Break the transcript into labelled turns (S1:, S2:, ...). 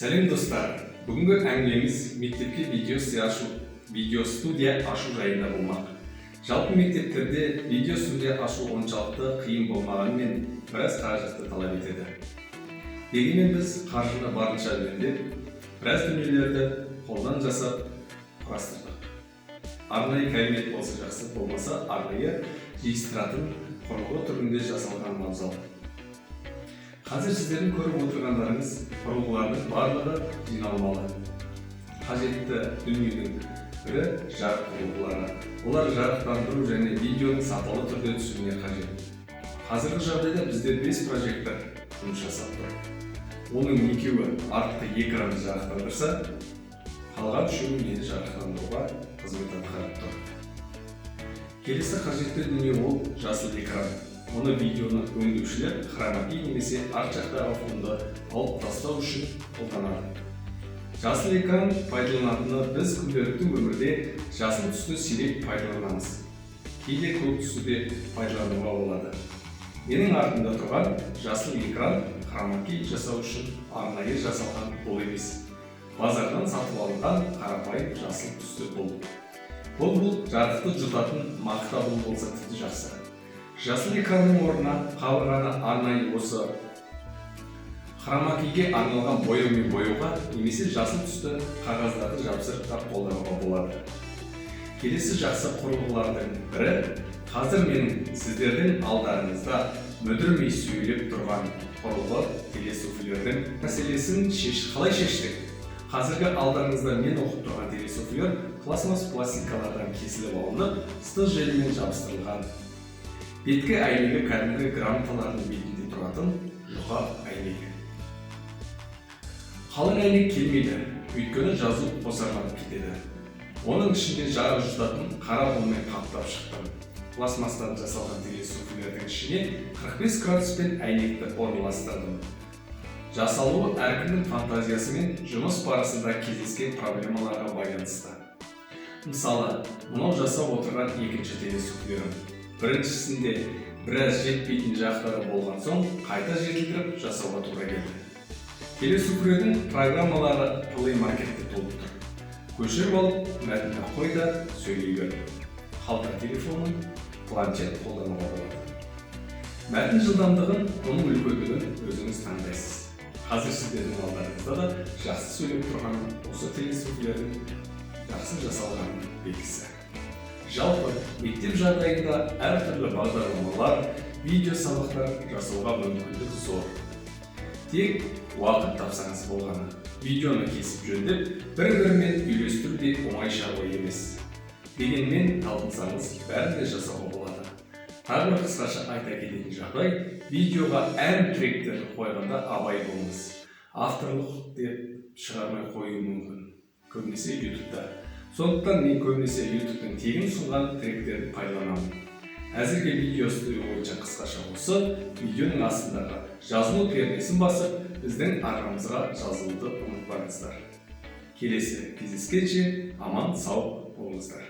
S1: Сәлем, достар! Бүгінгі әңгімеміз мектепке видео студия ашу жайында болмақ. Жалпы, мектептерде видео студия ашу оншалықты қиын болмағанымен, біраз қаражатты талап етеді. Дегенмен біз қаржыны барынша үнемдеп, біраз дүниелерді қолдан жасап құрастырдық. Арнайы кабинет болса жақсы, болмаса арнайы жиыстыратын құрылғы түрінде жасалған абзал. Қазір сіздердің көріп отырғандарыңыз құрылғылардың барлығы жиналмалы. Қажетті дүниенің бірі – жарық құрылғылары. Олар жарықтандыру және видеоның сапалы түрде түсуіне қажет. Қазіргі жағдайда бізде 5 прожектор жұмыс жасап тұр. Оның екеуі артқы экранды жарықтандырса, қалған үшеуі мені жарықтандыруға қызмет атқарып тұр. Келесі қажетті дүние – ол жасыл экран. Оны видеоны өңдеушілер хромакей немесе арт жақтағы фонды алып тастау үшін қолданады. Жасыл экран пайдаланатыны біз күнделікті өмірде жасыл түсті сирек пайдаланамыз. Кейде көк түсті де пайдалануға болады. Менің артымда тұрған жасыл экран хромакей жасау үшін арнайы жасалған бұл емес, базардан сатып алынған қарапайым жасыл түсті бұл. Бұл жарықты жұтатын мақта бұл болса, тіпті жақсы. Жасыл экранның орнына қабырғаны арнайы осы хромакейге арналған бояумен бояуға немесе жасыл түсті қағаздарды жапсырып та қолдануға болады. Келесі жақсы құрылғылардың бірі – қазір менің сіздердің алдарыңызда мүдірмей сөйлеп тұрған құрылғы, телесуфлердің мәселесін қалай шештік? Қазіргі алдарыңызда мен оқып тұрған телесуфлер пластмасс пластинкалардан кесіліп алынып, сты желімен жабыстырылған. Беткі әйнегі кәдімгі грамоталардың бетінде тұратын жұқа әйнек. Қалың әйнек келмейді, өйткені жазу қосарланып кетеді. Оның ішінде жарық жұтатын қара бұлмен қаптап шықтым. Пластмастан жасалған телесуфлердің ішіне 45 градуспен әйнекті орналастырдым. Жасалуы әркімнің фантазиясы мен жұмыс барысында кездескен проблемаларға байланысты. Мысалы, мынау жасап отырған екінші телесуфлерім. Біріншісінде біраз жетпейтін жақтары болған соң, қайта жетілдіріп жасауға тура келді. Телесуфлердің программалары Play Marketте толып тұр. Көшіріп алып, мәтінді қой да, сөйлей бер. Қалта телефонын, планшет қолдануға болады. Мәтін жылдамдығын, оның үлкендігін өзіңіз таңдайсыз. Қазір сіздердің алдарыңызда да жақсы сөйлеп тұрғаным осы телесуфлердің жақсы жасалғанының белгісі. Жалпы, мектеп жағдайында әртүрлі бағдарламалар, видео сабақтар жасауға мүмкіндік зор. Тек уақыт тапсаңыз болғаны. Видеоны кесіп, жөндеп, бір бірімен үйлестіру де оңай шаруа емес. Дегенмен талпынсаңыз, бәрін де жасауға болады. Тағы бір қысқаша айта кететін жағдай: видеоға ән тректерін қойғанда абай болыңыз. Авторлық құқық деп шығармай қоюы мүмкін, көбінесе Ютубта. Сондықтан мен көбінесе Ютубтың тегін ұсынған тректерін пайдаланамын. Әзірге видео студия бойынша қысқаша осы. Видеоның астындағы жазылу пернесін басып, біздің арнамызға жазылуды ұмытпаңыздар. Келесі кездескенше аман сау болыңыздар!